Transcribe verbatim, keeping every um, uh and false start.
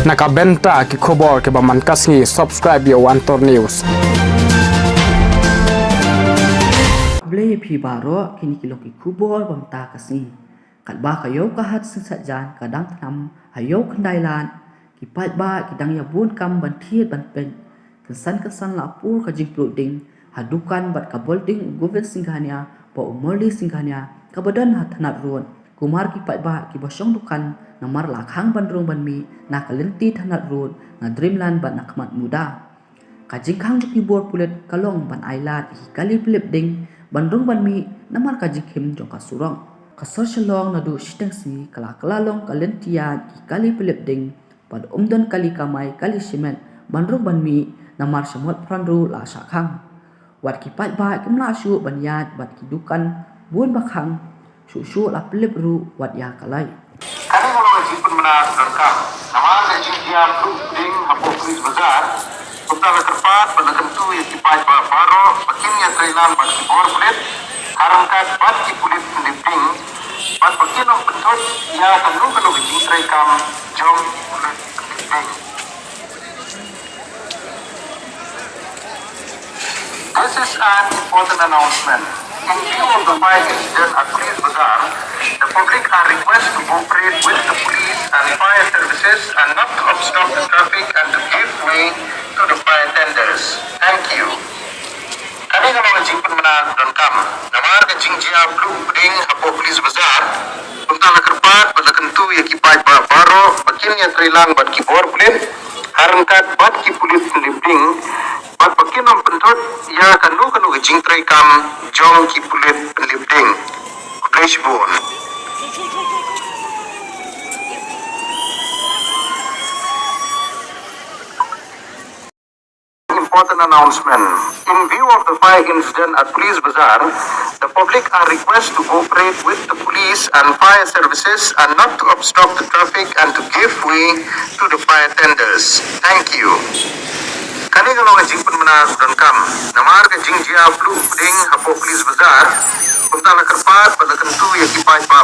Na ka bynta ki khubor kiba man ka sngi, subscribe ïa u Antor News. Khublei ïa phi baroh, kine ki long ki khubor ba mynta ka sngi. Katba ka ïew ka hat sngewsih jan ka dang tnam ha ïew khyndai lad, ki paidbah ki dang ïa bun kam ban thied ban peit. Kynsan kynsan la pur ka jingpluh ding ha dukan bad ka building u Govind Singhania bad u Murli Singhania kaba don ha Thanad Road. Kumar ki paidbah kiba shong dukan namar la khang ban rung ban mih na ka lynti Thanad Road, na Dreamland bad na Khmat Muda. Ka jingkhang jong ki bor pulit ka long ban ai lad ïa ki kali pynlip ding ban rung ban mih namar ka jingkhim jong ka surok. Ka sor Shillong naduh shiteng sngi ka la kylla long ka lynti ïaid ki kali pynlip ding bad ym don kali kamai kali shimet ban rung ban mih namar sha Motphran ruh la shah khang. Wat ki paidbah kim lah shuh ban ïaid bad ki dukan bun ba khang, shuh shuh la pynlip ruh wat ïa ka light. Kane ka long ka jingpynbna donkam namar ka jingjia pluh ding hapoh Police Bazar. Kumta la kyrpad bad la kyntu ïa ki paidbah baroh ba kin ïatreilang bad ki bor pulit, ha ryngkat bad ki pulit pynlip ding, bad ba kin ym pynthut ïa kano kano ka jingtreikam jong ki pulit pynlip ding. This is an important announcement. In view of the fire incident at Police Bazar, the public are requested to cooperate with the police and fire services and not to obstruct the traffic and to give way to the fire tenders. Thank you. Kane ka long ka jingpynbna donkam namar ka jingjia pluh ding hapoh Police Bazar. Kumta la kyrpad bad la kyntu ïa ki paidbah baroh ba kin ïatreilang bad ki bor pulit, ha ryngkat bad ki pulit pynlip ding, bad ba kin ym pynthut ïa kano kano ka jingtreikam jong ki pulit pynlip ding. Khublei shibun. Important announcement. In view of the fire incident at Police Bazar, the public are requested to cooperate with the police and fire services and not to obstruct the traffic and to give way to the fire tenders. Thank you. Kane ka long ka jingpynbna donkam namar ka jingjia pluh ding hapoh Police Bazar. Kumta la kyrpad bad la kyntu ïa ki paidbah